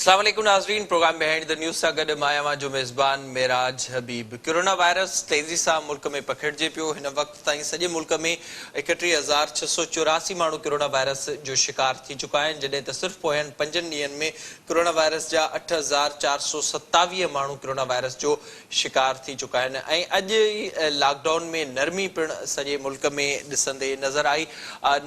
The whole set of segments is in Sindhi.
اسلام عليڪم ناظرين پروگرام بيهائنڊ the news سان گڏ مان اوهان جو ميزبان معراج حبيب. ڪرونا وائرس تيزي سان ملڪ ۾ پکڙجي پيو هن وقت تائين سڄي ملڪ ۾ 31684 ماڻهو ڪرونا وائرس جو شڪار ٿي چڪا آهن جڏهن ته صرف پوين پنجن ڏينهن ۾ ڪرونا وائرس جا 8427 ماڻهو ڪرونا وائرس جو شڪار ٿي چڪا آهن ۽ اڄ ئي لاڪ ڊائون ۾ نرمي پڻ سڄي ملڪ ۾ ڏسندي نظر آئي.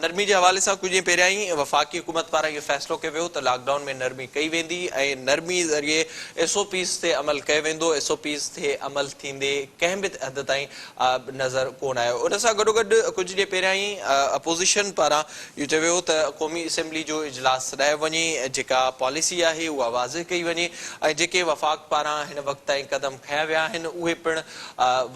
نرمي جي حوالي سان ڪجهه ڏينهن پهريان ئي وفاقي حڪومت پاران اهو فيصلو ڪيو ويو ته لاڪ ڊائون ۾ نرمي ڪئي ويندي ۽ نرمي ذريعي ايس او پيز تي عمل ڪيو ويندو، ايس او پيز تي عمل ٿيندي ڪنهن به حد تائين نظر ڪونه آيو. ان سان گڏوگڏ ڪجهه ڏينهن پهريان ئي اپوزيشن پاران اهو چيو ويو ته قومي اسيمبلي جو اجلاس سڏايو وڃي، جيڪا پاليسي آهي اها واضح ڪئي وڃي ۽ جيڪي وفاق پاران هن وقت تائين قدم کنيا ويا آهن اهي پڻ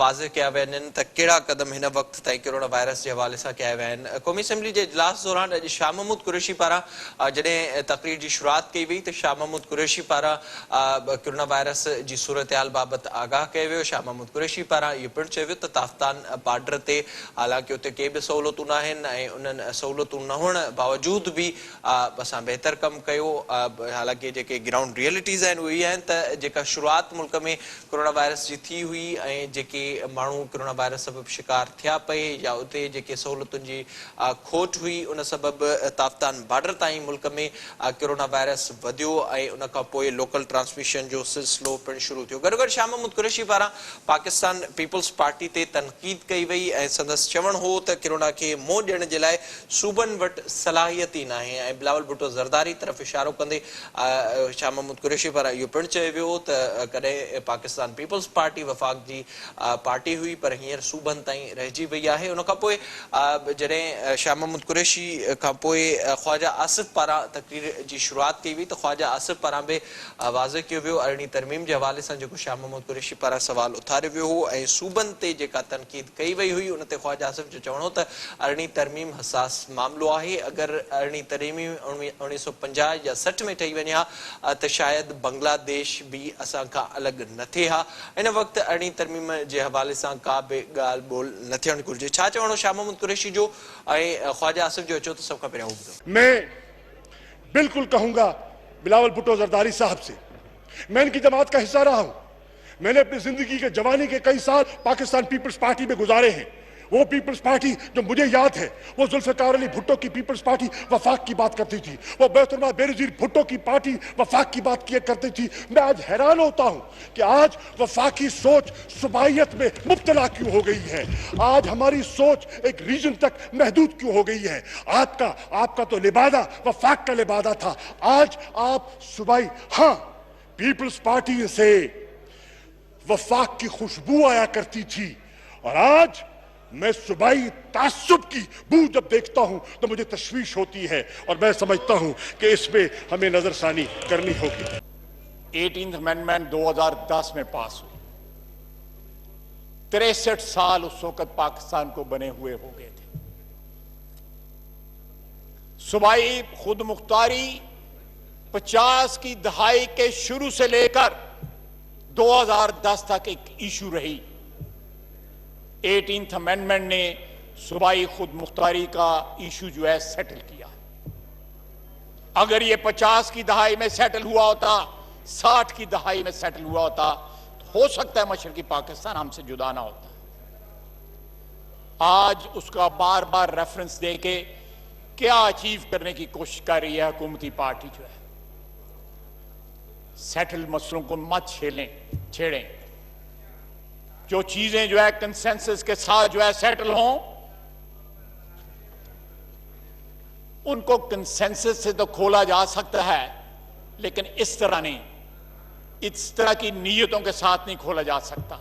واضح ڪيا وڃن ته ڪهڙا قدم هن وقت تائين ڪرونا وائرس جي حوالي سان ڪيا ويا آهن. قومي اسيمبلي جي اجلاس دوران اڄ شاهه محمود قريشي پاران جڏهن تقرير جي شروعات ڪئي وئي ته شاهه محمود قريشي پاران ڪرونا وائرس جي صورتحال بابت آگاهه ڪيو ويو. شاهه محمود قريشي پاران اهو پڻ چيو ويو ته تافتان بارڊر تي حالانڪه اتي ڪي به سهولتون ناهن ۽ انهن سهولتون نه هئڻ باوجود به اسان بهتر ڪم ڪيو حالانڪه جيڪي گرائونڊ ريئلٽيز آهن اهي اهي آهن ته جيڪا شروعات ملڪ ۾ ڪرونا وائرس جي ٿي هئي ۽ جيڪي ماڻهو ڪرونا وائرس سبب شڪار ٿيا پئي يا اتي جيڪي سهولتن جي کوٽ هئي ان سبب تافتان بارڊر تائين ملڪ ۾ ڪرونا وائرس وڌيو ۽ ان کان پوء لوڪل ٽرانسميشن جو سلسلو پڻ شروع ٿيو گڏوگڏ شاهه محمود قريشي پاران پاڪستان پيپلز پارٽي تي تنقيد ڪئي وئي ۽ سندس چوڻ هو ته ڪرونا کي منهن ڏيڻ جي لاء صوبن وٽ صلاحيت ئي ناهي ۽ بلاول ڀٽو زرداري طرف اشارو ڪندي شاهه محمود قريشي پاران اهو پڻ چيو ويو ته ڪڏهن پاڪستان پيپلز پارٽي وفاق جي پارٽي هئي پر هينئر صوبن تائين رهجي وئي آهي ان کانپوء جڏهن شاهه محمود قريشي کانپوء خواجه آصف پاران تقرير جي شروعات ڪئي وئي ته خواجه آصف پاران به واضح ڪيو ويو، ارڙهين ترميم جي حوالي سان جيڪو شاهه محمود قريشي پاران سوال اٿاريو ويو هو ۽ صوبن تي جيڪا تنقيد ڪئي وئي هئي ان تي خواجه آصف جو چوڻ هو ته ارڙهين ترميم حساس معاملو آهي اگر ارڙهين ترميم 1950 يا 60 ۾ ٺهي وڃي ها ته شايد بنگلاديش به اسان کان الڳ نه ٿئي ها هن وقت ارڙهين ترميم جي حوالي سان ڪا به ڳالهه ٻولهه نه ٿيڻ گهرجي. ڇا چوڻ هو شاهه محمود قريشي جو ۽ خواجه آصف جو اچو ته سڀ کان پهريان اهو ٻڌون. ۾ बिल्कुल कहूंगा बिलावल भुट्टो जरदारी साहब से, मैं इनकी जमात का हिस्सा रहा हूं, मैंने अपनी जिंदगी के जवानी के कई साल पाकिस्तान पीपल्स पार्टी में गुजारे हैं। वो पीपल्स पार्टी जो मुझे याद है वो जुल्फिकार अली भुट्टो की पीपल्स पार्टी वफाक की बात करती थी, वो मोहतरमा बेनजीर भुट्टो की पार्टी वफाक की बात किया करती थी। मैं आज हैरान होता हूं कि आज वफाकी सोच सुबाइयत में मुब्तला क्यों हो गई है, आज हमारी सोच एक रीजन तक महदूद क्यों हो गई है। आपका आपका तो लिबादा वफाक का लिबादा था, आज आप सुबाई। हाँ, पीपल्स पार्टी से वफाक की खुशबू आया करती थी और आज मैं सुबाई तास्सुब की बू जब देखता हूं तो मुझे तशवीश होती है और मैं समझता हूं कि इसमें हमें नजरसानी करनी होगी। 18th amendment 2010 में पास हुई, 63 साल उस वक्त पाकिस्तान को बने हुए हो गए थे। सुबाई खुद मुख्तारी 50 की दहाई के शुरू से लेकर 2010 तक एक इशू रही। 18th amendment ने सुबाई खुद मुख्तारी का इशू जो है सेटल किया। अगर ये 50 की दहाई में सेटल हुआ होता, 60 की दहाई में सेटल हुआ होता, तो हो सकता है मशरकी पाकिस्तान हमसे जुदा ना होता। आज उसका बार बार रेफरेंस देके क्या अचीव करने की कोशिश कर रही है हुकूमती पार्टी जो है। सेटल मसलों को मत छेड़ें, जो चीजें जो है कंसेंसस के साथ जो है सेटल हों उनको कंसेंसस से तो खोला जा सकता है, लेकिन इस तरह नहीं, इस तरह की नीयतों के साथ नहीं खोला जा सकता।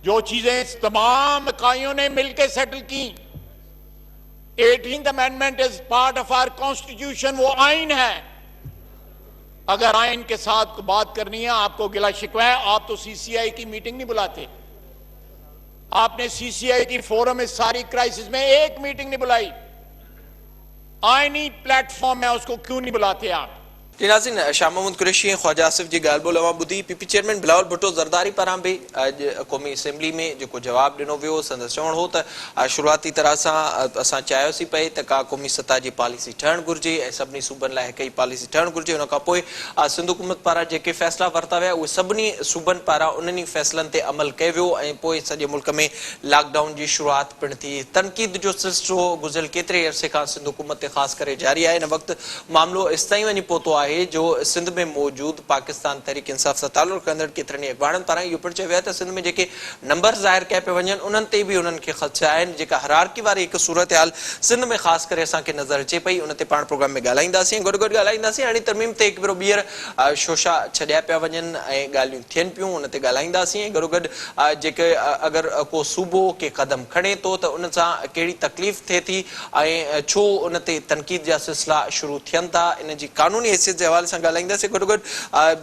जो चीजें तमाम इकाइयों ने मिलकर सेटल की, 18th amendment is part of our constitution, वो आइन है। अगर आइन के साथ बात करनी है, आपको गिला शिकवा है, आप तो सीसीआई की मीटिंग नहीं बुलाते। आपने सीसीआई की फोरम इस सारी क्राइसिस में एक मीटिंग नहीं बुलाई। आईनी प्लेटफॉर्म है, उसको क्यों नहीं बुलाते आप? جي ناظرين شاهه محمود قريشي ۽ خواجه آصف جي ڳالهه ٻولهه اوهان ٻڌي، P P chairman Bilawal Bhutto Zardari پاران به اڄ قومي اسيمبلي ۾ جيڪو جواب ڏنو ويو سندس چوڻ هو ته شروعاتي طرح سان اسان چاهيوسين پئي ته ڪا قومي سطح جي پاليسي ٺهڻ گهرجي ۽ سڀني صوبن لاء هڪ ئي پاليسي ٺهڻ گهرجي ان کان پوء سنڌ حڪومت پاران جيڪي فيصلا ورتا ويا اهي سڀني صوبن پاران انهن ئي فيصلن تي عمل ڪيو ويو ۽ پوء سڄي ملڪ ۾ لاڪ ڊائون جي شروعات پڻ ٿي. تنقيد جو سلسلو گذريل ڪيتري عرصي کان سنڌ حڪومت تي خاص ڪري جاري آهي ان وقت معاملو ايستائين وڃي پهتو آهي جو سنڌ ۾ موجود پاڪستان تحريڪ انصاف سان تعلق رکندڙ ڪيترن ئي اڳواڻن پاران اهو پڻ چيو ويو آهي ته سنڌ ۾ جيڪي نمبر ظاهر ڪيا پيا وڃن انهن تي به انهن کي خدشا آهن جيڪا هرارڪي واري هڪ صورتحال سنڌ ۾ خاص ڪري اسان کي نظر اچي پئي ان تي پاڻ پروگرام ۾ ڳالهائينداسين ۽ گڏوگڏ ڳالهائينداسين ارڙهين ترميم تي هڪ ڀيرو ٻيهر شوشا ڇڏيا پيا وڃن ۽ ڳالهيون ٿين پيون ان تي ڳالهائينداسين ۽ گڏوگڏ جيڪي اگر ڪو صوبو ڪي قدم کڻي ٿو ته ان سان ڪهڙي تڪليف ٿئي ٿي ۽ ڇو ان تي تنقيد جا سلسلا شروع ٿين ٿا ان جي قانوني حيثيت جي حوالي سان ڳالهائينداسين گڏوگڏ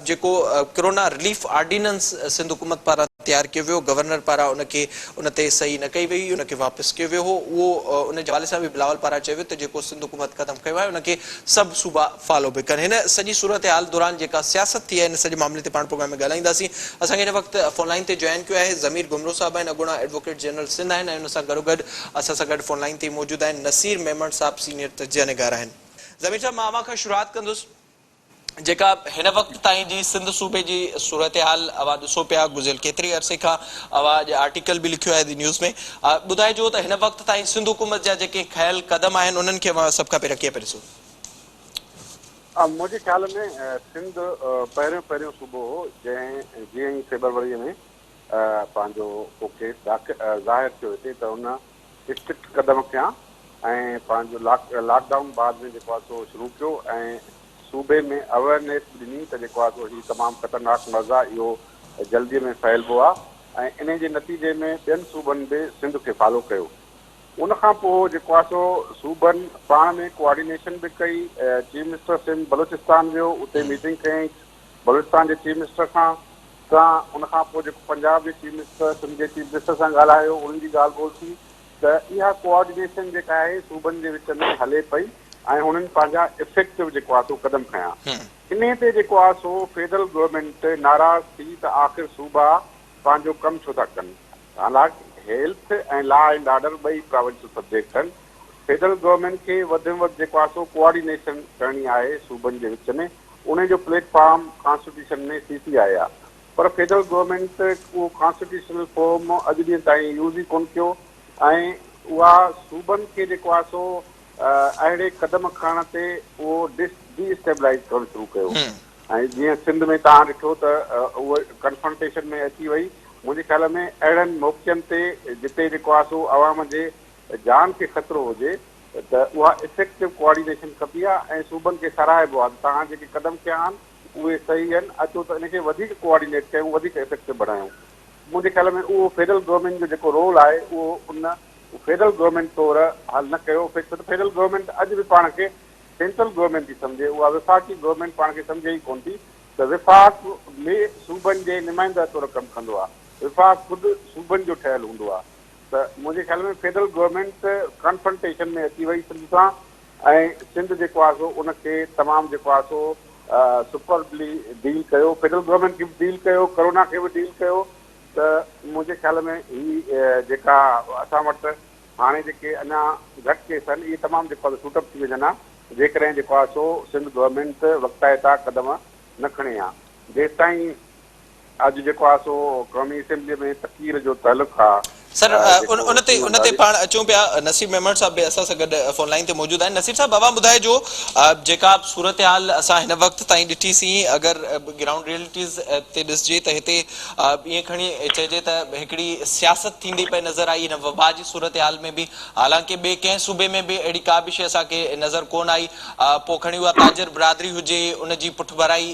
جيڪو ڪرونا رليف آرڊيننس سنڌ حڪومت پاران تيار ڪيو ويو گورنر پاران ان کي ان تي صحيح نه ڪئي وئي ان کي واپس ڪيو ويو هو اهو ان جي حوالي سان به بلاول پاران چيو ويو ته جيڪو سنڌ حڪومت قدم کنيو آهي ان کي سڀ صوبا فالو به ڪن هن سڄي صورتحال دوران جيڪا سياست ٿي آهي ان سڄي معاملي تي پاڻ پروگرام ۾ ڳالهائينداسين اسان کي هن وقت فون لائين تي جوائن ڪيو آهي ضمير گهمرو صاحب آهن اڳوڻا ايڊووڪيٽ جنرل سنڌ آهن ۽ ان سان گڏوگڏ اسان سان گڏ فون لائين تي موجود آهن نصير ميمڻ صاحب سينيئر تجزيه نگار آهن. ضمير صاحب مان اوهان کان شروعات ڪندس جيڪا هن وقت تائين جي سنڌ صوبي جي صورتحال اوهان ڏسو پيا گذريل ڪيتري عرصي کان اوهان اڄ آرٽيڪل به لکيو آهي the news ۾ ٻڌائجو ته هن وقت تائين سنڌ حڪومت جا جيڪي کنيل قدم آهن انهن کي اوهان سڀ کان پهريان ڪيئن پيا ڏسو؟ منهنجي خيال ۾ سنڌ پهريون پهريون صوبو هو جنهن جيئن ئي فيبروري ۾ پنهنجو ڪو ڪيس ظاهر ٿيو هتي ته ان اسٽرڪٽ قدم کنيا ۽ پنهنجو لاڪ ڊائون بعد ۾ جيڪو آهي سو شروع ڪيو ۽ صوبي ۾ اويئرنيس به ڏني ته جيڪو آهي سو هي تمام خطرناڪ مرض آهي اهو جلدي ۾ ڦهلبو آهي ۽ انهي جي نتيجي ۾ ٻين صوبن به سنڌ کي فالو ڪيو ان کان پوء جيڪو آهي سو صوبن پاڻ ۾ ڪوآرڊينيشن به ڪئي چيف منسٽر سنڌ بلوچستان ويو اتي ميٽنگ ڪيائين بلوچستان جي چيف منسٽر کان سان ان کان پوء جيڪو پنجاب جي چيف منسٽر سنڌ جي چيف منسٽر سان ڳالهايو انهن جي ڳالهه ٻولهه ٿي ته اها ڪوآرڊينيشن جيڪا آهي صوبن جي وچ ۾ هلي پئي ۽ هنن پنهنجا افيڪٽو جيڪو آهي سو قدم کنيا انهي تي جيڪو آهي سو فيڊرل گورنمينٽ ناراض ٿي ته آخر صوبا پنهنجو ڪم ڇو ٿا ڪن حالانڪ هيلٿ ۽ لا اينڊ آرڊر ٻئي پراونشل سبجيڪٽ آهن فيڊرل گورنمينٽ کي وڌ ۾ وڌ جيڪو آهي سو ڪوآرڊينيشن ڪرڻي آهي صوبن جي وچ ۾ انهي جو platform constitution ۾ C C I آهي پر فيڊرل گورنمينٽ اهو ڪانسٽيٽيوشنل فورم اڄ ڏينهن تائين يوز ئي ڪونه ڪيو ۽ اها صوبن کي جيڪو آهي سو اهڙي قدم کڻڻ تي اهو ڊس ڊي اسٽيبلائيز ڪرڻ شروع ڪيو ۽ جيئن سنڌ ۾ توهان ڏٺو ته اهو ڪنفرنٽيشن ۾ اچي وئي منهنجي خيال ۾ اهڙن موقعن تي جتي جيڪو آهي سو عوام جي جان کي خطرو هجي ته اها افيڪٽو ڪوآرڊينيشن کپي ها ۽ صوبن کي ساراهبو ها ته توهان جيڪي قدم کنيا آهن اهي صحيح آهن اچو ته ان کي وڌيڪ ڪوآرڊينيٽ ڪيون وڌيڪ افيڪٽو بڻايون منهنجي خيال ۾ اهو فيڊرل گورنمينٽ جو جيڪو رول آهي اهو ان فيڊرل گورنمينٽ طور حل نه ڪيو ڇو ته فيڊرل گورنمينٽ اڄ به پاڻ کي سينٽرل گورنمينٽ ٿي سمجهي اها وفاقي گورنمينٽ پاڻ کي سمجهي ئي ڪونه ٿي ته وفاق به صوبن جي نمائنده طور ڪم ڪندو آهي وفاق خود صوبن جو ٺهيل هوندو آهي ته منهنجي خيال ۾ فيڊرل گورنمينٽ ڪانفرنٽيشن ۾ اچي وئي سنڌ سان ۽ سنڌ جيڪو آهي سو ان کي تمام جيڪو آهي سو سپربلي ڊيل ڪيو فيڊرل گورنمينٽ کي به ڊيل ڪيو ڪرونا کي به ڊيل ڪيو ته منهنجي خيال ۾ هي جيڪا اسان وٽ هاڻي جيڪي اڃا گهٽ ڪيس آهن اهي تمام جيڪو آهي سو سوٽ اپ ٿي وڃن ها جيڪڏهن جيڪو آهي سو سنڌ گورنمينٽ وقتائتا قدم نه کڻي ها جيستائين اڄ جيڪو آ سو قومي اسيمبليء ۾ تقرير جو تعلق آ سر جيڪو ان تي سيون ان تي ڌاري. پاڻ اچون پيا نصير ميمڻ صاحب به اسان سان گڏ فون لائين تي موجود آهن نصير صاحب اوهان ٻڌائجو جيڪا صورتحال اسان هن وقت تائين ڏٺي سين اگر گرائونڊ ريئلٽيز تي ڏسجي ته هتي ائين کڻي چئجي ته هڪڙي سياست ٿيندي پئي نظر آئي هن وبا جي صورتحال ۾ به حالانڪه ٻئي ڪنهن صوبي ۾ به اهڙي ڪا به شيء اسان کي نظر ڪونه آئي پوء کڻي اها تاجر برادري هجي ان جي پٺڀرائي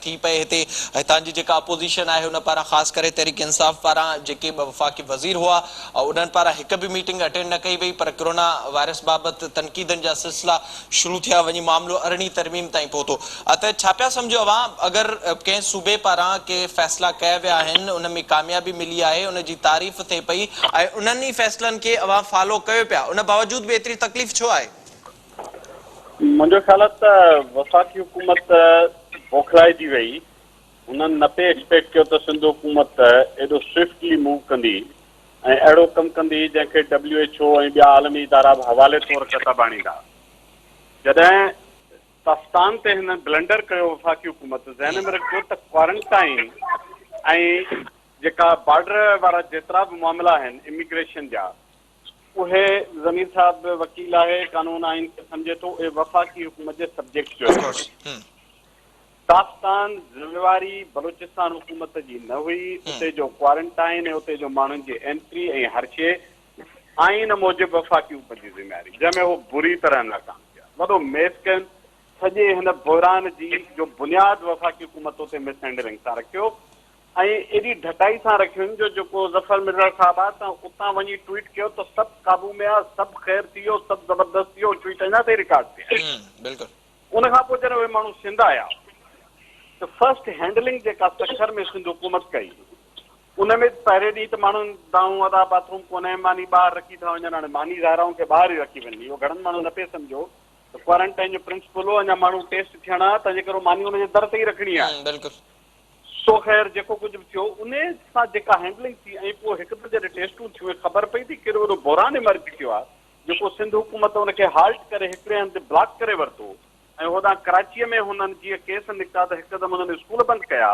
ٿي پئي هتي هتان جي جيڪا اپوزيشن آهي ان پاران خاص ڪري تحريڪ انصاف پاران جيڪي به وفاقي وزير هئا انهن پاران هڪ به ميٽنگ اٽينڊ نه ڪئي وئي پر ڪرونا وائرس بابت تنقيدن جا سلسلا شروع ٿيا وڃي معاملو ارڙهين ترميم تائين پهتو ته ڇا پيا سمجهو اوهان اگر ڪنهن صوبي پاران ڪي فيصلا ڪيا ويا آهن ان ۾ ڪاميابي ملي آهي ان جي تعريف ٿئي پئي ۽ انهن ئي فيصلن کي اوهان فالو ڪيو پيا ان باوجود به ايتري تڪليف ڇو آهي؟ منهنجو خيال آهي ته وفاقي حڪومت بوکلائجي وئي. هنن نه پئي ايڪسپيڪٽ ڪيو ته سنڌ حڪومت ايڏو سوئفٽلي موو ڪندي ۽ اهڙو ڪم ڪندي جنهن کي ڊبليو ايڇ او ۽ ٻيا عالمي ادارا به حوالي طور ڪتب آڻيندا. جڏهن تفتان تي هنن بلنڊر ڪيو وفاقي حڪومت ذهن ۾ رکجو ته ڪوارنٽائين ۽ جيڪا بارڊر وارا جيترا به معاملا آهن اميگريشن جا اهي ضمير صاحب به وڪيل آهي قانون آئين کي سمجهي ٿو اهي وفاقي حڪومت جي سبجيڪٽ جو حصو آهن. تفتان ذميواري بلوچستان حڪومت جي نه هئي اتي جو ڪوارنٽائين ۽ اتي جو ماڻهن جي انٽري ۽ هر شيء آئين موجب وفاقي حڪومت جي ذميواري جنهن ۾ هو بري طرح ناڪام ٿيا. وڏو ميس ڪين سڄي هن بحران جي جو بنياد وفاقي حڪومت اتي مس هينڊلنگ سان رکيو ۽ ايڏي ڍٽائي سان رکيون جو جيڪو ظفر مرزا صاحب آ ته اتان وڃي ٽوئيٽ ڪيو ته سڀ قابو ۾ آ سڀ خير ٿي ويو سڀ زبردست ٿي ويو ٽوئيٽ اڃا تائين رڪارڊ تي آهي. بلڪل. ان کان پوء جڏهن اهي ماڻهو سنڌ آيا ته فرسٽ هينڊلنگ جيڪا سکر ۾ سنڌ حڪومت ڪئي ان ۾ پهرين ڏينهن ته ماڻهن دانهون ادا باٿ روم ڪونهي ماني ٻاهر رکي ٿا وڃن هاڻي ماني ظاهر آهي ان کي ٻاهر ئي رکي وڃڻي اهو گهڻن ماڻهن نه پئي سمجهيو ته ڪوارنٽائن جو پرنسپل هو اڃا ماڻهو ٽيسٽ ٿيڻا تنهن جي ڪري ماني ان جي در تي ئي رکڻي آهي بلڪل. سو خير جيڪو ڪجهه به ٿيو ان سان جيڪا هينڊلنگ ٿي ۽ پوء هڪدم جڏهن ٽيسٽون ٿيون ۽ خبر پئي ته ڪيڏو وڏو بحران ايمرج ٿيو آهي جيڪو سنڌ حڪومت ان کي هالٽ ڪري هڪڙي هنڌ بلاڪ ڪري ورتو ۽ هوڏانهن ڪراچيء ۾ هنن جيئن ڪيس نڪتا ته هڪدم هنن اسڪول بند ڪيا،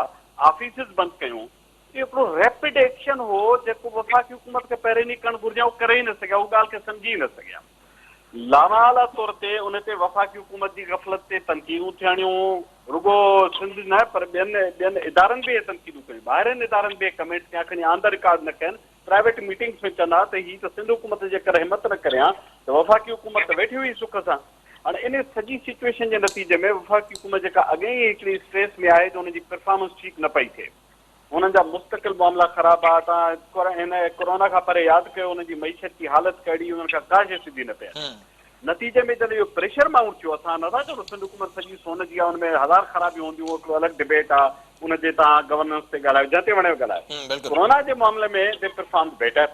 آفيسز بند ڪيون. اهو هڪڙو ريپڊ ايڪشن هو جيڪو وفاقي حڪومت کي پهرين ئي ڪرڻ گهرجي ها، هو ڪري ئي نه سگهيا، هو ڳالهه کي سمجهي ئي نه سگهيا. لامحاله طور تي ان تي وفاقي حڪومت جي غفلت تي تنقيدون ٿيڻيون، رڳو سنڌ نه پر ٻين ٻين ادارن به اهي تنقيدون ڪيون، ٻاهرين ادارن به اهي ڪمينٽس ڪيا، کڻي آن the record نه ڪين، پرائيويٽ ميٽنگز ۾ چوندا ته هي ته سنڌ حڪومت جيڪر همت نه ڪري ها ته وفاقي حڪومت ته ويٺي هئي سک سان. هاڻي انهي سڄي سچوئيشن جي نتيجي ۾ وفاقي حڪومت جيڪا اڳئين ئي هڪڙي اسٽريس ۾ آهي جو انهن جي پرفارمنس ٺيڪ نه پئي ٿئي. انهن جا مستقل معاملا خراب ها تان هن ڪورونا کان پري ياد ڪيو انهن جي معيشت جي حالت ڪهڙي انهن کان ڪا شيء سڌي نه پئي هلي. نتيجي ۾ جڏهن اهو پريشر مائونٽ ٿيو، اسان نه ٿا چئون ته سنڌ حڪومت سڄي سون جي آهي، ان ۾ هزار خرابيون هونديون، اهو هڪڙو الڳ ڊبيٽ آهي، ان تي توهان گورننس تي ڳالهايو، جنهن تي وڻيو ڳالهايو. ڪورونا جي معاملي ۾ the performed better.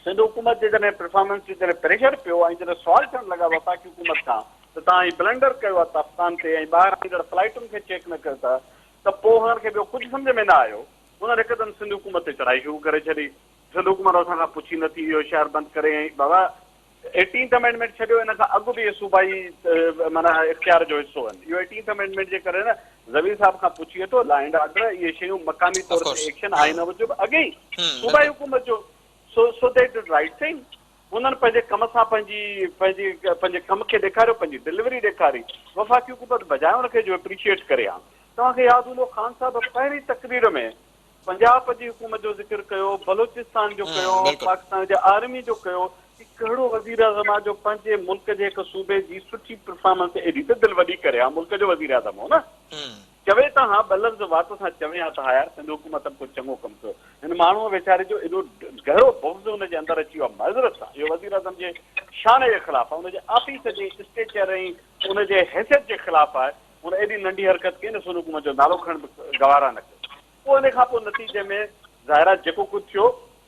Sindh حڪومت جي جڏهن پرفارمنس تي جڏهن پريشر پيو ۽ جڏهن سوال ٿيڻ لڳا وفاقي حڪومت کان ته توهان هي بلنڊر ڪيو آهي تفتان تي ۽ ٻاهر ايندڙ فلائيٽن کي چيڪ نه ڪيو ٿا ته پوء هنن کي ٻيو ڪجهه سمجهه ۾ نه آيو، هنن هڪدم سنڌ حڪومت تي چڙهائي شروع ڪري ڇڏي. سنڌ حڪومت اسان کان پڇي نه ٿي اهو شهر بند ڪري ۽ بابا ايٽينٿ امينڊمينٽ ڇڏيو ان کان اڳ به اهي صوبائي معنيٰ اختيار جو حصو آهن اهو ايٽينٿ امينڊمينٽ جي ڪري نه ضمير صاحب کان پڇي وٺو لا اينڊ آرڊر اهي شيون مقامي طور تي ايڪشن آئين موجب اڳي ئي صوبائي حڪومت جو سو سو the did right thing انهن پنهنجي ڪم سان پنهنجي پنهنجي پنهنجي ڪم کي ڏيکاريو پنهنجي ڊليوري ڏيکاري وفاقي حڪومت بجاء ان کي جو اپريشيئيٽ ڪري ها توهان کي ياد هوندو خان صاحب پهرين تقرير ۾ پنجاب جي حڪومت جو ذڪر ڪيو، بلوچستان جو ڪيو، پاڪستان جي آرمي جو ڪيو، هي ڪهڙو وزيراعظم آهي جو پنهنجي ملڪ جي هڪ صوبي جي سٺي پرفارمنس تي ايڏي ته دل وڏي ڪري ها، ملڪ جو وزيراعظم هو نه، چوي ته ها ٻه لفظ وات سان چوي ها ته ها يار سنڌ حڪومت به ڪو چڱو ڪم ڪيو، هن ماڻهوء ويچاري جو ايڏو گهرو بغض هن جي اندر اچي ويو آهي، معذرت سان اهو وزيراعظم جي شان جي خلاف آهي، ان جي آفيس جي اسٽيچر ۽ ان جي حيثيت جي خلاف آهي، هن ايڏي ننڍي حرڪت ڪئي نه سنڌ حڪومت جو نالو کڻڻ به گوارا نه ڪيو. پوء ان کان پوء نتيجي ۾ ظاهر آهي جيڪو ڪجهه ٿيو،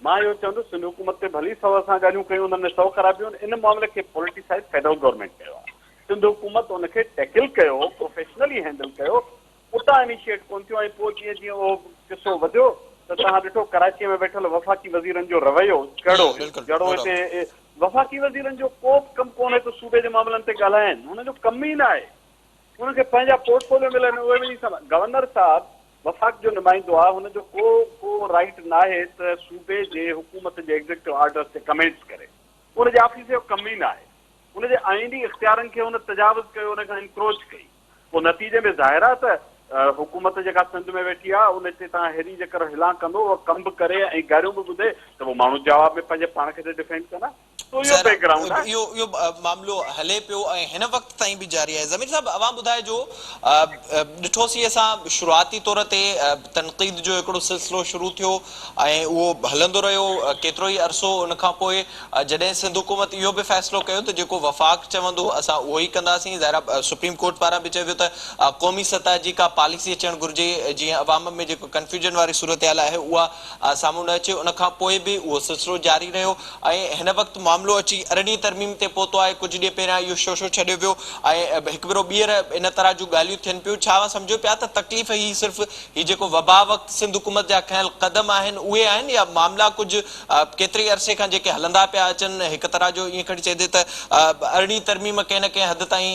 مان اهو چوندس سنڌ حڪومت تي ڀلي سئو اسان ڳالهيون ڪيون انهن ۾ سئو خرابيون آهن، ان معاملي کي پوليٽيسائيز فيڊرل گورنمينٽ ڪيو آهي، سنڌ حڪومت ان کي ٽيڪل ڪيو، پروفيشنلي هينڊل ڪيو، اتان انيشيئيٽ ڪونه ٿيو ۽ پوء جيئن جيئن اهو قصو وڌيو ته توهان ڏٺو ڪراچيء ۾ ويٺل وفاقي وزيرن جو رويو ڪهڙو هيو، جهڙو هتي وفاقي وزيرن جو ڪو به ڪم ڪونهي ته صوبي جي معاملن تي ڳالهائين، هنن جو ڪم ئي ناهي. انهن کي پنهنجا پورٽ فوليو ملن اهي وڃي سنڀالين. گورنر صاحب وفاق جو نمائندو آهي هن جو ڪو ڪو رائيٽ ناهي ته صوبي جي حڪومت جي ايگزيڪٽو آرڊرز تي ڪمينٽس ڪري. ان جي آفيس جو ڪم ئي ناهي. ان جي آئيني اختيارن کي هن تجاوز ڪيو ان کان انڪروچ ڪئي. پوء نتيجي ۾ ظاهر آهي ته حڪومت جيڪا سنڌ ۾ ويٺي آهي ان تي توهان هيڏي جيڪر هلان ڪندو اها ڪم به ڪري ۽ گاريون به ٻڌي ته پوء ماڻهو جواب ۾ پنهنجي پاڻ کي ته ڊفينڊ ڪندا. سو اهو بيڪ گرائونڊ آهي. اهو اهو معاملو هلي پيو ۽ هن وقت تائين به جاري آهي. ضمير صاحب اوهان ٻڌائجو ڏٺوسين اسان شروعاتي طور تي تنقيد جو هڪڙو سلسلو شروع ٿيو ۽ اهو هلندو رهيو ڪيترو ئي عرصو ان کان پوء جڏهن سنڌ حڪومت اهو به فيصلو ڪيو ته جيڪو وفاق چوندو اسان اهو ئي ڪنداسين ظاهر آهي سپريم ڪورٽ پاران به چيو ويو ته قومي سطح جي ڪا پاليسي اچڻ گهرجي جيئن عوام ۾ جيڪو ڪنفيوجن واري صورتحال آهي اها سامهون نه اچي ان کان پوء به اهو سلسلو جاري رهيو ۽ هن وقت معاملو. معاملو اچي ارڙهين ترميم تي پهتو آهي، ڪجهه ڏينهن پهريان اهو شوشو ڇڏيو ويو ۽ هڪ ڀيرو ٻيهر ان طرح جون ڳالهيون ٿين پيون، ڇا اوهان سمجهو پيا ته تڪليف هي صرف هي جيڪو وبا وقت سنڌ حڪومت جا کنيل قدم آهن اهي آهن يا معاملا ڪجهه ڪيتري عرصي کان جيڪي هلندا پيا اچن هڪ طرح جو ائين کڻي چئجي ته ارڙهين ترميم ڪنهن نه ڪنهن حد تائين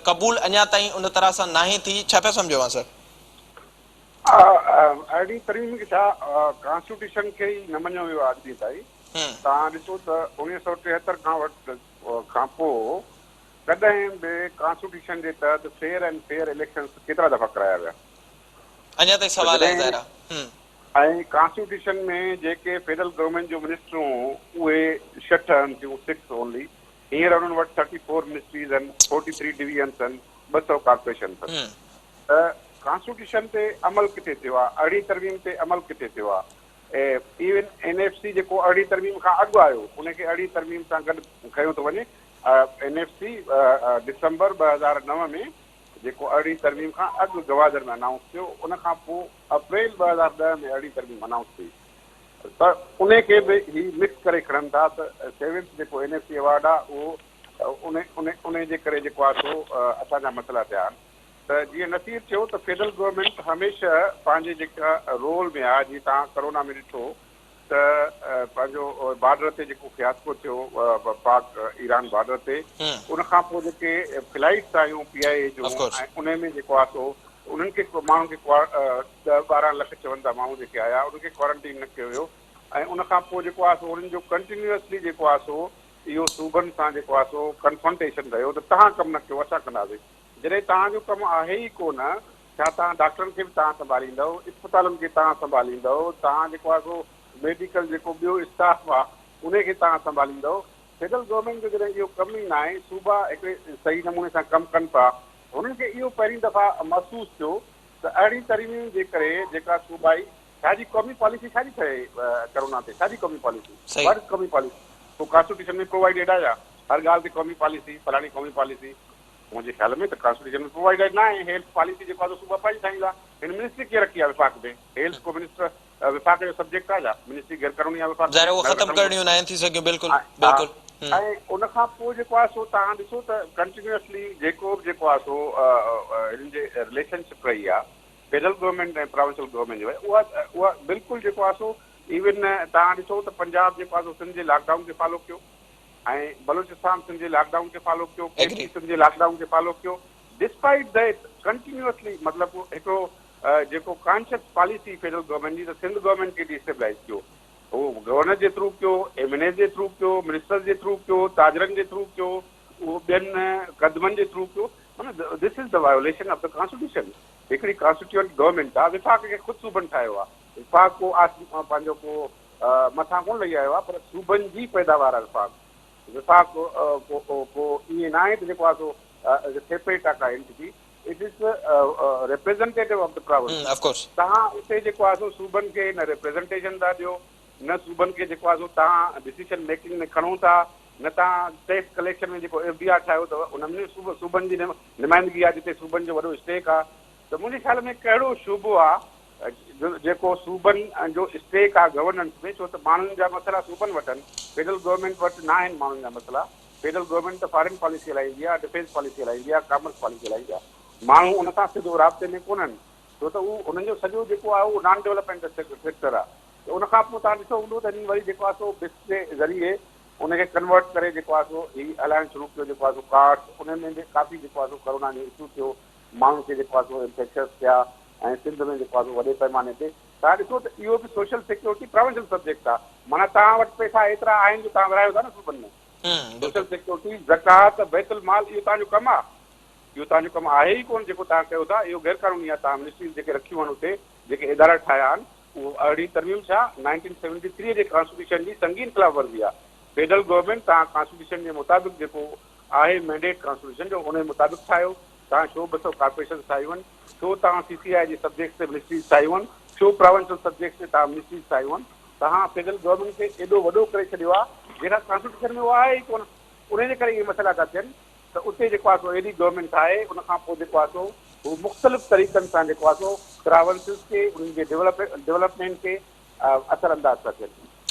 قبول اڃا تائين ان طرح سان ناهي ٿي، ڇا پيا سمجهو اوهان سر؟ ارڙهين ترميم کي ڇا ڪانسٽيٽيوشن کي ئي نه مڃيو ويو آهي اڄ ڏينهن تائين. توهان ڏسو ته 1973 کان وٺ کان پوء ڪڏهن به ڪانسٽيٽيوشن جي تحت فيئر اينڊ فيئر اليڪشنز ڪيترا دفعا ڪرايا ويا؟ اڃا تائين ته سوال آهي جڏهن ظاهر آهي. ۽ ڪانسٽيٽيوشن ۾ جيڪي فيڊرل گورنمينٽ جون منسٽرون اهي 60 ٺهن ٿيون، سڪس اونلي، هينئر انهن وٽ 34 منسٽريز آهن، 43 ڊويزنس آهن، 200 ڪارپوريشنس آهن. ته ڪانسٽيٽيوشن تي عمل ڪٿي ٿيو آهي؟ ارڙهين ترميم تي عمل ڪٿي ٿيو آهي؟ ايون اين ايف سي جيڪو ارڙهين ترميم کان اڳ آيو ان کي ارڙهين ترميم سان گڏ کنيو ٿو وڃي. اين ايف سي ڊسمبر 2009 ۾ جيڪو ارڙهين ترميم کان اڳ گوادر ۾ انائونس ٿيو ان کان پوء اپريل 2010 ۾ ارڙهين ترميم انائونس ٿي ته ان کي به هي مڪس ڪري کڻن ٿا ته سيونٿ جيڪو اين ايف سي ايوارڊ آهي اهو ان جي ڪري جيڪو آهي سو اسان جا مسئلا ٿيا آهن. ته جيئن نصير چيو ته فيڊرل گورنمينٽ هميشه پنهنجي جيڪا رول ۾ آهي جيئن توهان ڪرونا ۾ ڏٺو ته پنهنجو بارڊر تي جيڪو فياسڪو ٿيو پاڪ ايران بارڊر تي ان کان پوء جيڪي فلائيٽس آيون پي آء اي جون ۽ ان ۾ جيڪو آهي سو انهن کي ماڻهن کي 10 12 لک چون ٿا ماڻهو جيڪي آيا انهن کي ڪوارنٽين نه ڪيو ويو ۽ ان کان پوء جيڪو آهي سو انهن جو ڪنٽينيوسلي جيڪو آهي سو اهو صوبن سان جيڪو آهي سو ڪنفرنٽيشن رهيو ته توهان ڪم نه ڪيو اسان ڪنداسين. جڏهن توهان جو ڪم آهي ئي ڪو نه، ڇا توهان ڊاڪٽرن کي به توهان سنڀاليندؤ، اسپتالن کي توهان سنڀاليندؤ، توهان جيڪو آهي سو ميڊيڪل جيڪو ٻيو اسٽاف آهي انهي کي توهان سنڀاليندؤ؟ فيڊرل گورنمينٽ جو جڏهن اهو ڪم ئي ناهي، صوبا هڪڙي صحيح نموني سان ڪم ڪن پيا، هنن کي اهو پهرين دفعا محسوس ٿيو ته اهڙين ترميمن جي ڪري جيڪا صوبائي ڇا جي قومي پاليسي ڇا جي ٺهي ڪرونا تي ڇا جي قومي پاليسي what از قومي پاليسي ڪو ڪانسٽيٽيوشن ۾ پرووائيڊيڊ آهي ڇا هر ڳالهه تي قومي پاليسي فلاڻي قومي پاليسي منهنجي خيال ۾ ته ڪانسٽيٽيوشن ۾ پرووائيڊيڊ نه آهي هيلٿ پاليسي جيڪو آهي سو صوبا پنهنجي ٺاهيندا هن منسٽري ڪيئن رکي آهي وفاق ۾ هيلٿ ڪو منسٽر وفاق جو سبجيڪٽ آهي ڇا منسٽري غير قانوني آهي وفاق ظاهر اهو ختم ڪرڻيون ناهن ٿي سگهيون بلڪل بلڪل ۽ ان کان پوء جيڪو آهي سو توهان ڏسو ته ڪنٽينيوسلي جيڪو به جيڪو آهي سو هنن جي رليشن شپ رهي آهي فيڊرل گورنمينٽ ۽ پراونشل گورنمينٽ جي اها اها بلڪل جيڪو آهي سو ايون توهان ڏسو ته پنجاب جيڪو آهي سو سنڌ جي لاڪ ڊائون کي فالو ڪيو ۽ بلوچستان سنڌ جي لاڪ ڊائون کي فالو ڪيو، ڪي پي سنڌ جي لاڪ ڊائون کي فالو ڪيو، ڊسپائيٽ that continuously مطلب هڪڙو جيڪو ڪانشس پاليسي فيڊرل گورنمينٽ جي ته سنڌ گورنمينٽ کي ڊي اسٽيبلائيز ڪيو، هو گورنر جي ٿرو ڪيو، ايم اين ايز جي ٿرو ڪيو، منسٽرز جي ٿرو ڪيو، تاجرن جي ٿرو ڪيو، اهو ٻين قدمن جي ٿرو ڪيو، معنيٰ this is the violation of the constitution, هڪڙي ڪانسٽيٽيوئنٽ گورنمينٽ آ، وفاق کي خود صوبن ٺاهيو آ، وفاق ڪو آس پنهنجو ڪو مٿان ڪونه لهي آيو آهي پر صوبن جي پيداوار آهي وفاق. وفاق ڪو ائين ناهي ته جيڪو آهي سو سيپريٽ آهي ڪا entity. It is representative of the province. توهان اتي جيڪو آهي سو صوبن کي نه ريپريزنٽيشن ٿا ڏيو نه صوبن کي جيڪو آهي سو توهان ڊسيشن ميڪنگ ۾ کڻو ٿا نه توهان ٽيڪس ڪليڪشن ۾ جيڪو ايف بي آر ٺاهيو اٿو ان ۾ صوبن جي نمائندگي آهي جتي صوبن جو وڏو اسٽيڪ آهي ته منهنجي خيال ۾ ڪهڙو شعبو آ جيڪو صوبن جو اسٽيڪ آ گورننس ۾ ڇو ته ماڻهن جا مسئلا صوبن وٽ آهن فيڊرل گورنمينٽ وٽ ناهن ماڻهن جا مسئلا فيڊرل گورنمينٽ ته فارين پاليسي هلائيندي آ ڊفينس پاليسي هلائيندي آ ڪامرس پاليسي هلائيندي آ ماڻهو ان سان سڌو رابطي ۾ ڪونهن ڇو ته هو انهن جو سڄو جيڪو آ اهو نان ڊولپمينٽ سيڪٽر آ ته ان کان پوء توهان ڏٺو هوندو ته هنن وري جيڪو آ سو بس جي ذريعي ان کي ڪنورٽ ڪري جيڪو آ سو هي هلائڻ شروع ڪيو جيڪو آ سو ڪارڊس ان ۾ به ڪافي جيڪو آ سو ڪرونا جو اشو ٿيو ماڻهن کي جيڪو آهي سو انفيڪشس ٿيا ۽ سنڌ ۾ جيڪو آهي سو وڏي پئماني تي توهان ڏسو ته اهو به سوشل سيڪيورٽي پراونشل سبجيڪٽ آهي معنيٰ توهان وٽ پئسا ايترا آهن جو توهان ورهايو ٿا نه صوبن ۾ سوشل سيڪيورٽي زڪوات بيت المال اهو توهان جو ڪم آهي اهو توهان جو ڪم آهي ئي ڪونه جيڪو توهان ڪيو ٿا اهو غير قانوني آهي توهان منسٽريز جيڪي رکيون آهن اتي جيڪي ادارا ٺاهيا آهن اهو ارڙهين ترميم ڇا 1973 جي ڪانسٽيٽيوشن جي سنگين خلاف ورزي آهي فيڊرل گورنمينٽ توهان ڪانسٽيٽيوشن جي مطابق جيڪو آهي مينڊيٽ ڪانسٽيٽيوشن جو انهي مطابق ٺاهيو، توهان ڇو 200 ڪارپوريشنز ٺاهيون آهن، ڇو توهان سي سي آء جي سبجيڪٽس تي منسٽريز ٺاهيون آهن، ڇو پراونشل سبجيڪٽس تي توهان منسٽريز ٺاهيون آهن، توهان فيڊرل گورنمينٽ کي ايڏو وڏو ڪري ڇڏيو آهي جيڪا ڪانسٽيٽيوشن ۾ اها آهي ئي ڪونه، انهي جي ڪري اهي مسئلا ٿا ٿين ته اتي جيڪو آهي سو ايڏي گورنمينٽ ٺاهي ان کان پوء جيڪو آهي سو هو مختلف طريقن سان جيڪو آهي سو پراونسز کي انهن جي ڊولپمينٽ کي اثر انداز ٿا ٿين.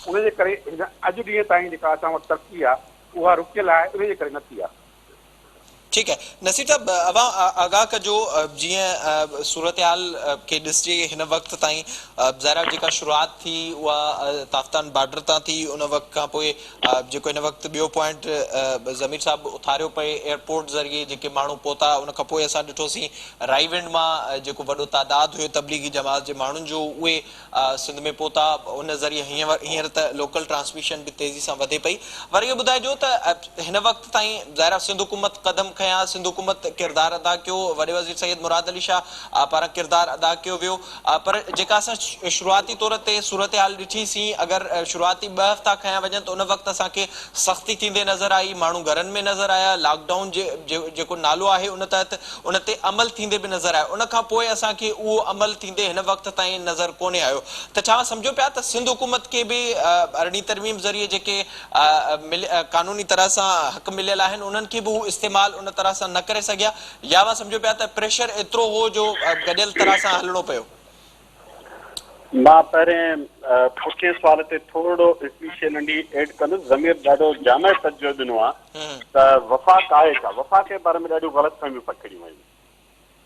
ان جي ڪري هن اڄ ڏينهن تائين جيڪا اسان وٽ ترقي آ اها رڪيل آهي ان جي ڪري نه ٿي آ. ٺيڪ آهي نصير صاحب اوهان آگاهه ڪجو جيئن صورتحال کي ڏسجي هن وقت تائين ظاهر آهي جيڪا شروعات ٿي اها تافتان بارڊر تان ٿي ان وقت کان پوء جيڪو هن وقت ٻيو پوائنٽ ضمير صاحب اٿاريو پئي ايئرپورٽ ذريعي جيڪي ماڻهو پهتا ان کان پوء اسان ڏٺوسين رائي ونڊ مان جيڪو وڏو تعداد هيو تبليغي جماعت جي ماڻهن جو اهي سنڌ ۾ پهتا، ان ذريعي هينئر ته لوڪل ٽرانسميشن به تيزي سان وڌي پئي. وري اهو ٻڌائجو ته هن وقت تائين ظاهر آهي سنڌ حڪومت قدم کنيا، سنڌ حڪومت ڪردار ادا ڪيو، وڏي وزير سيد مراد علي شاهه پاران ڪردار ادا ڪيو ويو پر جيڪا اسان شروعاتي طور تي صورتحال ڏٺي سين اگر شروعاتي ٻه هفتا کنيا وڃن ته ان وقت اسان کي سختي ٿيندي نظر آئي، ماڻهو گهرن ۾ نظر آيا، لاڪ ڊائون جيڪو نالو آهي ان تحت ان تي عمل ٿيندي به نظر آيو ان کان پوء اسان کي اهو عمل ٿيندي هن وقت تائين نظر ڪونهي آيو ته ڇا سمجهو پيا ته سنڌ حڪومت کي به ارڙهين ترميم ذريعي جيڪي قانوني طرح سان حق مليل آهن انهن کي به هو استعمال ان طرح سان نه ڪري سگهيا يا اوهان سمجهو پيا ته پريشر ايترو هو جو گڏيل طرح سان هلڻو پيو. مان پهرين پٺئين سوال تي ٿورڙو هڪڙي شيء ننڍي ايڊ ڪندس، ضمير ڏاڍو جامع تجزيو ڏنو آ ته وفاق آهي ڇا؟ وفاق جي باري ۾ ڏاڍيون غلط فهميون پکيڙيون ويون.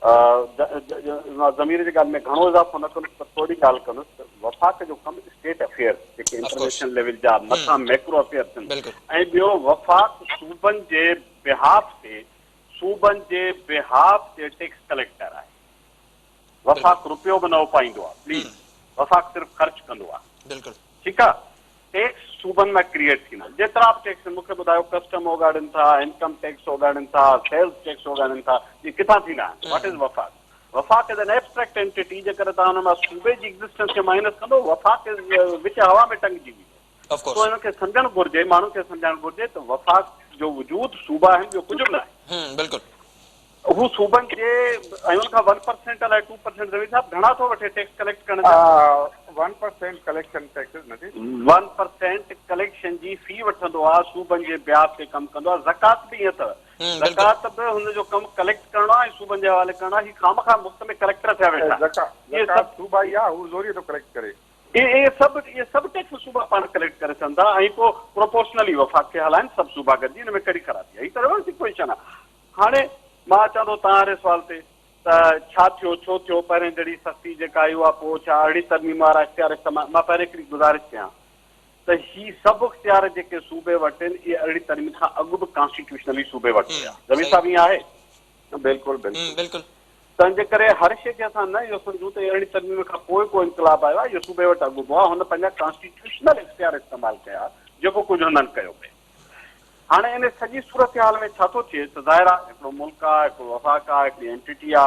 مان ضمير جي ڳالهه ۾ گهڻو اضافو نه ڪندس پر ٿوري ڳالهه ڪندس ته وفاق جو ڪم اسٽيٽ افيئرس جيڪي انٽرنيشنل ليول جا مٿان ميڪرو افيئرس آهن ۽ ٻيو وفاق صوبن جي بهاف تي صوبن جي بهاف تي ٽيڪس ڪليڪٽر آهي. وفاق رپيو به نه اپائيندو آ پليز وفاق صرف خرچ ڪندو آ بلڪل ٺيڪ آ ٽيڪس صوبن مان ڪريئيٽ ٿيندا آهن جيترا به ٽيڪس مون کي ٻڌايو ڪسٽم اوڳاڙين ٿا انڪم ٽيڪس اوڳاڙين ٿا سيلز ٽيڪس اوڳاڙين ٿا اهي ڪٿان ٿيندا آهن واٽ از وفاق وفاق از اين ايبسٽريڪٽ اينٽيٽي جيڪڏهن توهان ان مان صوبي جي ايگزسٽنس کي مائنس ڪندو وفاق از وچ هوا ۾ ٽنگجي ويندو آف ڪورس سو انهن کي سمجهڻ گهرجي ماڻهن کي سمجهڻ گهرجي ته وفاق جو وجود صوبا آهن ٻيو ڪجهه به ناهي. بلڪل. هو صوبن جي ۽ ان کان ون پرسينٽ الائي ٽو پرسينٽ ضمير صاحب گهڻا ٿو وٺي ٽيڪس ڪليڪٽ ڪرڻ جا؟ ون پرسينٽ ڪليڪشن ٽيڪس نه ٿي. ون پرسينٽ ڪليڪشن جي في وٺندو آ صوبن جي بياف تي ڪم ڪندو آ زڪوات به ائين اٿو زڪوات به هن جو ڪم ڪليڪٽ ڪرڻو آ ۽ صوبن جي حوالي ڪرڻو آ هي خامخواه مفت ۾ ڪليڪٽر ٿيا ويٺا آهن اهي زڪوات صوبائي آ هو زوريء ٿو ڪليڪٽ ڪري. اهي سڀ اهي سڀ ٽيڪس صوبا پاڻ ڪليڪٽ ڪري سگهن ٿا ۽ پوء پروپورشنلي وفاق کي هلائن سڀ صوبا گڏجي ان ۾ ڪهڙي خرابي آ هي ته ريورس ايڪويشن آ هاڻي مان اچان ٿو توهان واري سوال تي ته ڇا ٿيو، ڇو ٿيو، پهرين جهڙي سختي جيڪا آئي اها پوء ڇا ارڙهين ترميم وارا اختيار استعمال، مان پهرين هڪڙي گذارش ڪيان ته هي سڀ اختيار جيڪي صوبي وٽ آهن اهي ارڙهين ترميم کان اڳ به ڪانسٽيٽيوشنلي صوبي وٽ هيا. ضمير صاحب ائين آهي؟ بلڪل بلڪل. تنهن جي ڪري هر شيء کي اسان نه اهو سمجهون ته ارڙهين ترميم کان پوء ڪو انقلاب آيو آهي، اهو صوبي وٽ اڳ به هئا، هن پنهنجا ڪانسٽيٽيوشنل اختيار استعمال ڪيا جيڪو ڪجهه هنن ڪيو پئي. هاڻي ان سڄي صورتحال ۾ ڇا ٿو ٿئي ته ظاهر آ هڪڙو ملڪ آ، هڪڙو وفاق آ، هڪڙي اينٽيٽي آ،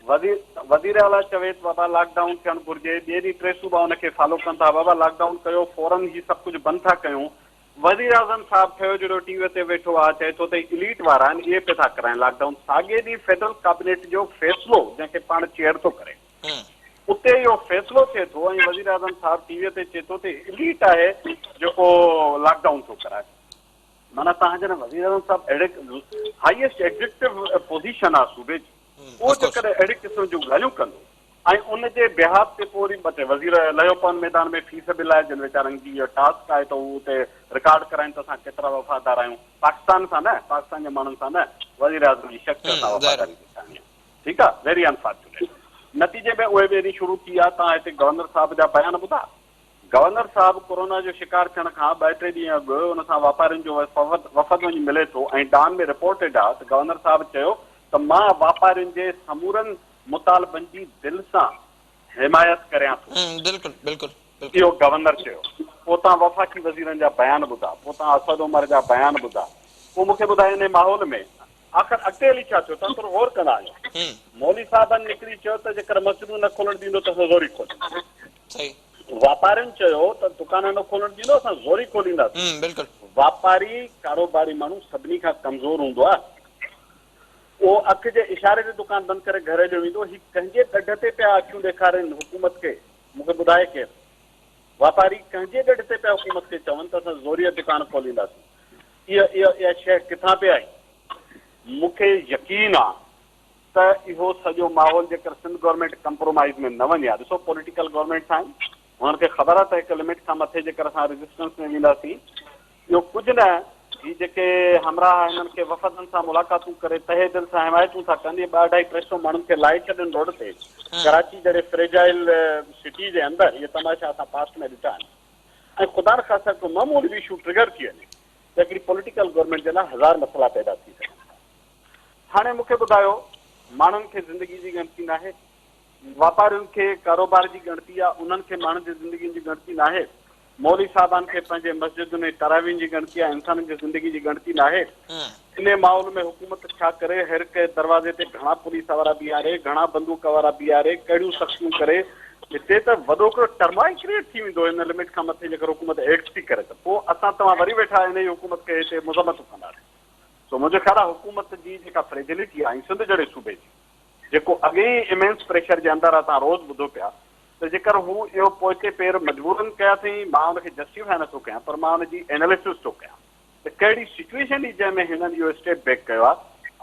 وزير وزيراعليٰ چوي ته بابا لاڪ ڊائون ٿيڻ گهرجي، ٻئي ڏينهن ٽي صوبا ان کي فالو ڪن ٿا، بابا لاڪ ڊائون ڪيو، فورن هي سڀ ڪجهه بند ٿا ڪيون، وزيراعظم صاحب ٺهيو جهڙو ٽي وي تي ويٺو آ، چئي ٿو ته هي اليٽ وارا آهن، اهي پئي ٿا ڪرائين لاڪ ڊائون، ساڳئي ڏينهن فيڊرل ڪابينيٽ جو فيصلو جنهن کي پاڻ چيئر ٿو ڪري، اتي اهو فيصلو ٿئي ٿو ۽ وزيراعظم صاحب ٽي وي تي چئي ٿو ته اليٽ آهي جيڪو لاڪ ڊائون ٿو ڪرائي. معنيٰ توهان جڏهن وزيراعظم صاحب اهڙي هائيسٽ ايگزيڪٽو پوزيشن آهي صوبي جي اهو جيڪڏهن اهڙي قسم جون ڳالهيون ڪندو ۽ ان جي بيهاف تي پوء وري ٻه ٽي وزير لهيو پون ميدان ۾ في سبيل الله جن ويچارن جي اهو ٽاسڪ آهي ته هو اتي رڪارڊ ڪرائين ته اسان ڪيترا وفادار آهيون پاڪستان سان نه پاڪستان جي ماڻهن سان نه وزيراعظم جي شخصيت سان وفاداري ڏيکارڻي آهي. ٺيڪ آ ويري انفارچونيٽ نتيجي ۾ اهي به ايڏي شروع ٿي ويا تان هتي گورنر صاحب جا بيان ٻڌا گورنر صاحب ڪورونا جو شڪار ٿيڻ کان ٻه ٽي ڏينهن اڳ ان سان واپارين جو وفد وڃي ملي ٿو ۽ ڊان ۾ رپورٽيڊ آ ته گورنر صاحب چيو ته مان واپارين جي سمورن مطالبن جي دل سان حمايت ڪريان ٿو. بلڪل بلڪل بلڪل. اهو گورنر چيو. پوء تان وفاقي وزيرن جا بيان ٻڌا پوء تان اسد عمر جا بيان ٻڌا پوء مون کي ٻڌايو انهي ماحول ۾ آخر اڳتي هلي ڇا ٿيو؟ توهان ٿورو غور ڪندا آهيو. مولوي صاحبن نڪري چيو ته جيڪر مسجدون نه کولڻ ڏيندو ته اسان زوري کولينداسين. واپارين چيو ته دڪان نه کولڻ ڏيندو اسان زوري کولينداسين. واپاري ڪاروباري ماڻهو سڀني کان ڪمزور هوندو آهي. اهو اک جي اشاري تي دڪان بند ڪري گهر هليو ويندو. هي ڪنهن جي ڏڍ تي پيا اکيون ڏيکارين حڪومت کي؟ مون کي ٻڌائي ڪير؟ واپاري ڪنهن جي ڏڍ تي پيا حڪومت کي چون ته اسان زوريء دڪان کولينداسين؟ اها اها شيء ڪٿان پئي آئي؟ مون کي يقين آ ته اهو سڄو ماحول جيڪر سنڌ گورنمينٽ ڪمپرومائيز ۾ نه وڃي ها، ڏسو پوليٽيڪل گورنمينٽس آهن، هنن کي خبر آهي ته هڪ لمٽ کان مٿي جيڪر اسان ريزسٽنس ۾ وينداسين، اهو ڪجهه نه، هي جيڪي همراهه هنن کي وفدن سان ملاقاتون ڪري تهه دل سان حمايتون ٿا ڪن، اهي ٻه اڍائي 300 ماڻهن کي لائي ڇڏين روڊ تي، ڪراچي جهڙي فريجائل سٽي جي اندر اهي تماشا اسان پاسٽ ۾ ڏٺا آهن ۽ خدا نخواسته ڪو معمولي به اشو ٽرگر ٿي وڃي ته هڪڙي پوليٽيڪل گورنمينٽ جي لاء هزار مسئلا پيدا ٿي سگهن ٿا. هاڻي مون کي ٻڌايو ماڻهن کي زندگي جي ڳڻتي ناهي؟ واپارين کي ڪاروبار جي ڳڻتي آ، انهن کي ماڻهن جي زندگين جي ڳڻتي ناهي. مولوي صاحبان کي پنهنجي مسجدن ۽ تراويحن جي ڳڻتي آ، انسانن جي زندگي جي ڳڻتي ناهي. انهي ماحول ۾ حڪومت ڇا ڪري، هر ڪنهن دروازي تي گهڻا پوليس وارا بيهاري، گهڻا بندوق وارا بيهاري، ڪهڙيون سختيون ڪري، هتي ته وڏو هڪڙو ٽرمائل ڪريئيٽ ٿي ويندو ان لمٽ کان مٿي جيڪر حڪومت ايڪٽ ٿي ڪري ته پوء اسان توهان وري ويٺا انهي حڪومت کي هتي مذمتون ڪنداسين. سو منهنجو خيال آ حڪومت جي جيڪا فريجلٽي آ ۽ سنڌ جهڙي صوبي جي جيڪو اڳي ئي امينس پريشر جي اندر آ توهان روز ٻڌو پيا ته جيڪر هو اهو پوئتي پير مجبورن ڪيا اٿئين مان ان کي جسٽيفائي نه ٿو ڪيان پر مان ان جي ايناليسز ٿو ڪيان ته ڪهڙي سچوئيشن هئي جنهن ۾ هنن اهو اسٽيپ بيڪ ڪيو آ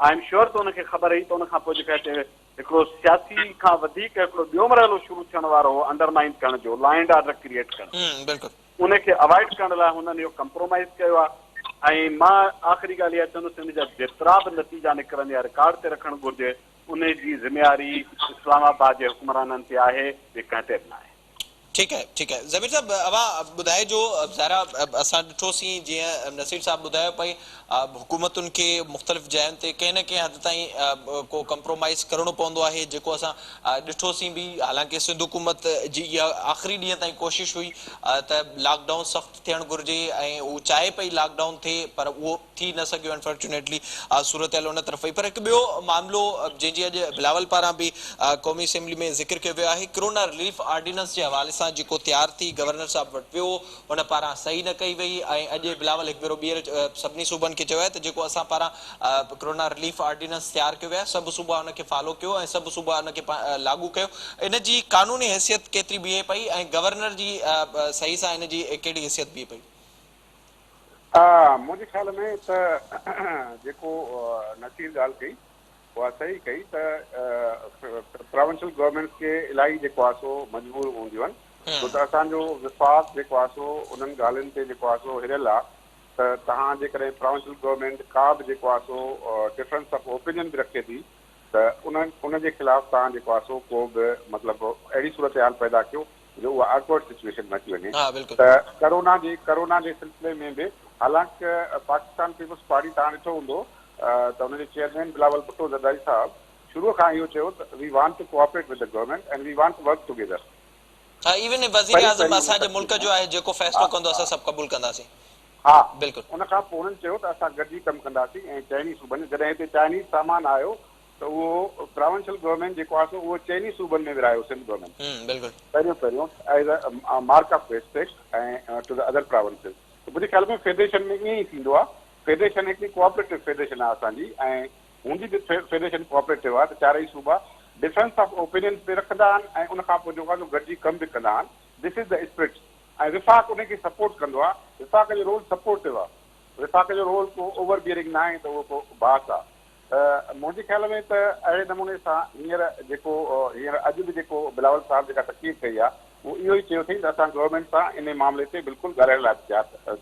I am sure ته ان کي خبر هئي ته ان کان پوء جيڪا هتي هڪڙو سياسي کان وڌيڪ هڪڙو ٻيو مرحلو شروع ٿيڻ وارو هو انڊرمائن ڪرڻ جو لا اينڊ آرڊر ڪريئيٽ ڪرڻ جو ان کي اوائڊ ڪرڻ لاء هنن اهو ڪمپرومائيز ڪيو آهي ۽ مان آخري ڳالهه اها چوندس ان جا جيترا به نتيجا نڪرن يا رڪارڊ تي رکڻ گهرجي ان جي ذميواري اسلام آباد جي حڪمرانن تي آهي ٻي ڪنهن تي به ناهي. ٺيڪ آهي ٺيڪ آهي ضمير صاحب اوهان ٻڌائجو ظاهر آهي اسان ڏٺوسين جيئن نصير صاحب ٻڌايو پئي حڪومتن کي مختلف جاين تي ڪنهن نه ڪنهن حد تائين ڪو ڪمپرومائيز ڪرڻو پوندو آهي جيڪو اسان ڏٺوسين به حالانڪه سنڌ حڪومت جي اها آخري ڏينهن تائين ڪوشش هئي ته لاڪ ڊائون سخت ٿيڻ گهرجي ۽ هو چاهي پئي لاڪ ڊائون ٿئي پر اهو ٿي نه سگهيو انفارچونيٽلي صورتحال ان طرف وئي پر هڪ ٻيو معاملو جنهن جي اڄ بلاول پاران به قومي اسيمبلي ۾ ذڪر ڪيو ويو آهي ڪرونا رليف آرڊيننس جي حوالي سان جيڪو تيار ٿي گورنر صاحب وٽ ويو ان پاران صحيح نه ڪئي وئي ۽ اڄ بلاول هڪ ڀيرو ٻيهر سڀني صوبن کي چيو آهي ته جيڪو اسان پاران ڪرونا رليف آرڊيننس تيار ڪيو ويو آهي سڀ صوبا ان کي فالو ڪيو ۽ سڀ صوبا ان کي لاڳو ڪيو ان جي قانوني حيثيت ڪيتري بيهي پئي ۽ گورنر جي صحيح سان ان جي ڪهڙي حيثيت بيهي پئي؟ منهنجي خيال ۾ ته جيڪو نصير ڳالهه ڪئي اها صحيح ڪئي ته پراونشل گورنمينٽس کي الاهي جيڪو آهي سو مجبور هونديون آهن ڇو ته اسان جو وفاق جيڪو آهي سو انهن ڳالهين تي جيڪو آهي سو هريل آهي ته توهان جيڪڏهن پراونشل گورنمينٽ ڪا به جيڪو آهي سو ڊفرنس آف اوپينين به رکي ٿي ته ان ان جي خلاف توهان جيڪو آهي سو ڪو به مطلب اهڙي صورتحال پيدا ڪيو جو اها آڪورڊ سچويشن ۾ اچي وڃي ته ڪرونا جي ڪرونا جي سلسلي ۾ به حالانڪ پاڪستان پيپلز پارٽي توهان ڏٺو هوندو ته ان جي چيئرمين بلاول ڀٽو زرداري صاحب شروع کان اهو چيو ته we want to cooperate with the government and we want to work together. ها ايون وزير اعظم اسان جي ملڪ جو آهي جيڪو فيصلو ڪندو اسان سڀ قبول ڪنداسين. ها بلڪل ان کان پوء انهن چيو ته اسان گڏجي ڪم ڪنداسين ۽ چئني صوبن جڏهن هتي چائنيز سامان آيو ته اهو پراونشل گورنمينٽ جيڪو آهي سو اهو چئني صوبن ۾ ورهايو سنڌ گورنمينٽ پهريون پهريون as a mark of respect ۽ to the other provinces ته منهنجي خيال ۾ فيڊريشن ۾ ائين ئي ٿيندو آهي فيڊريشن هڪڙي ڪوآپريٽو فيڊريشن آهي اسان جي ۽ هوندي به فيڊريشن ڪوآپريٽو آهي ته چارئي صوبا ڊفرنس آف اوپينينس به رکندا آهن ۽ ان کان پوء جيڪو آهي سو گڏجي ڪم به ڪندا آهن this is the spirit ۽ وفاق ان کي سپورٽ ڪندو آهي وفاق جو رول سپورٽو آهي وفاق جو رول ڪو اوور بيئرنگ ناهي ته اهو ڪو باس آهي ته منهنجي خيال ۾ ته اهڙي نموني سان هينئر جيڪو هينئر اڄ به جيڪو بلاول صاحب جيڪا تقرير ڪئي آهي اهو اهو ئي چيو اٿئي ته اسان گورنمينٽ سان انهي معاملي تي بلڪل ڳالهائڻ لاء به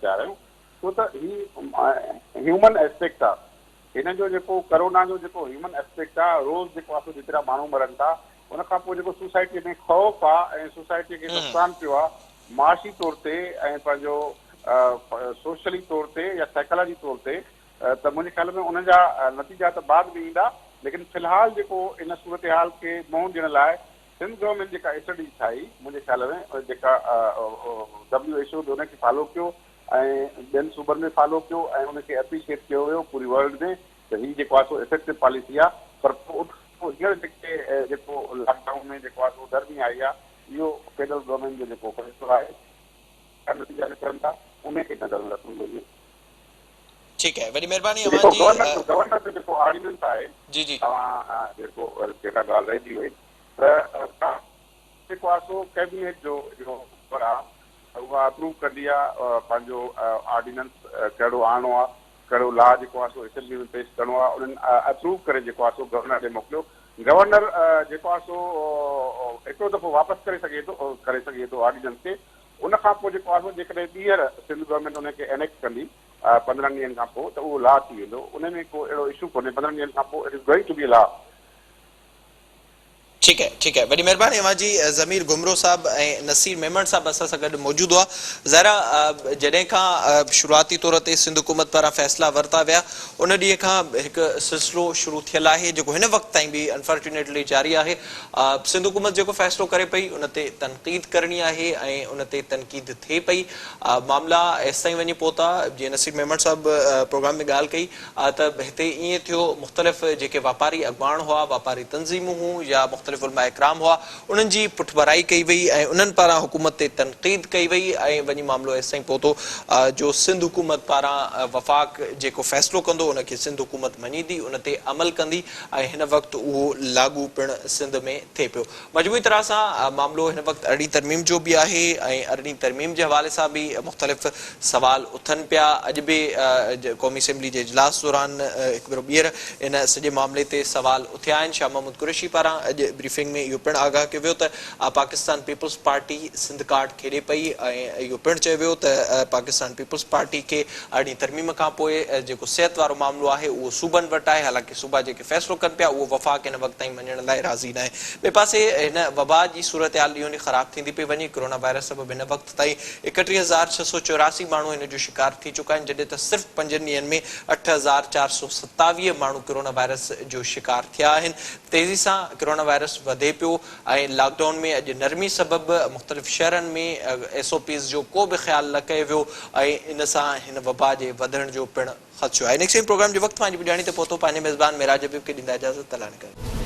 تيار آهيون ڇو ته هي هيومن اسپيڪٽ آهي هن جو جيڪو ڪرونا جو جيڪو هيومن اسپيڪٽ آهي روز جيڪو آهي سو جيترا ماڻهو مرن ٿا ان کان پوء جيڪو سوسائٽي ۾ خوف آهي ۽ سوسائٽي کي نقصان پيو آهي معاشي طور تي ۽ پنهنجو سوشلي طور تي يا سائيڪالاجي طور تي ته منهنجي خيال ۾ ان جا نتيجا ته بعد ۾ ايندا ليڪن في الحال جيڪو ان صورتحال کي منهن ڏيڻ لاء سنڌ گورنمينٽ جيڪا اسٽريٽجي ٺاهي منهنجي خيال ۾ جيڪا ڊبليو ايڇ او به ان کي فالو ڪيو ۽ ٻين صوبن به فالو ڪيو ۽ ان کي اپريشيٽ ڪيو ويو پوري ورلڊ ۾ ته هي جيڪو آهي سو افيڪٽو پاليسي آهي پر پوء هينئر جيڪي جيڪو لاڪ ڊائون ۾ جيڪو آهي سو نرمي آئي آهي اهو فيڊرل گورنمينٽ جو جيڪو فيصلو آهي نتيجا نڪرن ٿا ان کي نظر ۾ رکڻ گهرجي. ٺيڪ آهي وڏي مهرباني اوهان جي. گورنر گورنر جو جيڪو آرڊيننس آهي جي جي توهان جيڪو جيڪا ڳالهه رهجي وئي ته جيڪو آهي سو ڪيبينيٽ جو جو خبر آهي اها اپروو ڪندي آهي پنهنجو آرڊيننس ڪهڙو آڻڻو آهي ڪهڙو لا جيڪو آهي سو اسيمبلي ۾ پيش ڪرڻو آهي انهن اپروو ڪري جيڪو آهي سو گورنر ڏي موڪليو. گورنر جيڪو آهي سو هڪڙو دفعو واپس ڪري سگهي ٿو ڪري سگهي ٿو آرڊيننس کي ان کان پوء جيڪو آهي سو جيڪڏهن ٻيهر سنڌ گورنمينٽ ان کي انيڪس ڪندي 15 ڏينهن کان پوء ته اهو لا ٿي ويندو ان ۾ ڪو اهڙو اشو ڪونهي 15 ڏينهن کان پوء it is going to be law. ٺيڪ آهي ٺيڪ آهي وڏي مهرباني اوهان جي ضمير گهمرو صاحب ۽ نصير ميمڻ صاحب اسان سان گڏ موجود هئا ظاهر آهي جڏهن کان شروعاتي طور تي سنڌ حڪومت پاران فيصلا ورتا ويا ان ڏينهن کان هڪ سلسلو شروع ٿيل آهي جيڪو هن وقت تائين به انفارچونيٽلي جاري آهي سنڌ حڪومت جيڪو فيصلو ڪري پئي ان تي تنقيد ڪرڻي آهي ۽ ان تي تنقيد ٿئي پئي معاملا ايستائين وڃي پهتا جيئن نصير ميمڻ صاحب پروگرام ۾ ڳالهه ڪئي ته هتي ائين ٿيو مختلف جيڪي واپاري اڳواڻ هئا، واپاري تنظيمون هيون يا مختلف علماء اڪرام هئا انهن جي پٺڀرائي ڪئي وئي ۽ انهن پاران حڪومت تي تنقيد ڪئي وئي ۽ وڃي معاملو ايستائين پهتو جو سنڌ حڪومت پاران وفاق جيڪو فيصلو ڪندو ان کي سنڌ حڪومت مڃيندي ان تي عمل ڪندي ۽ هن وقت اهو لاڳو پڻ سنڌ ۾ ٿئي پيو. مجموعي طرح سان معاملو هن وقت ارڙهين ترميم جو به آهي ۽ ارڙهين ترميم جي حوالي سان به مختلف سوال اٿن پيا. اڄ به قومي اسيمبلي جي اجلاس دوران هڪ ڀيرو ٻيهر ان سڄي معاملي تي سوال اٿيا آهن. شاهه محمود قريشي پاران اڄ بريفنگ ۾ اهو پڻ آگاهه ڪيو ويو ته Pakistan peoples party Sindh card کيڏي پئي ۽ اهو پڻ چيو ويو ته پاڪستان پيپلز پارٽي کي ارڙهين ترميم کانپوء جيڪو صحت وارو معاملو آهي اهو صوبن وٽ آهي حالانڪه صوبا جيڪي فيصلو ڪن پيا اهو وفاق هن وقت تائين مڃڻ لاء راضي ناهي. ٻئي پاسي هن وبا جي صورتحال ڏينهون ڏينهن خراب ٿيندي پئي وڃي، ڪرونا وائرس سبب هن وقت تائين 31684 ماڻهو هن جو شڪار ٿي چڪا آهن جڏهن ته صرف پنجن ڏينهن ۾ 8427 ماڻهو ڪرونا وائرس جو شڪار ٿيا آهن. تيزي سان ڪرونا وائرس وڌي پيو ۽ لاڪ ڊائون ۾ اڄ نرمي سبب مختلف شهرن ۾ ايس او پيز جو ڪو به خيال نه ڪيو ويو ۽ ان سان هن وبا جي وڌڻ جو پڻ خدشو آهي. نيڪسٽ ٽائيم پروگرام جو وقت پنهنجي پڄاڻي تي پهتو. پنهنجي ميزبان معراج حبيب کي ڏيندا اجازت. الله نگهبان.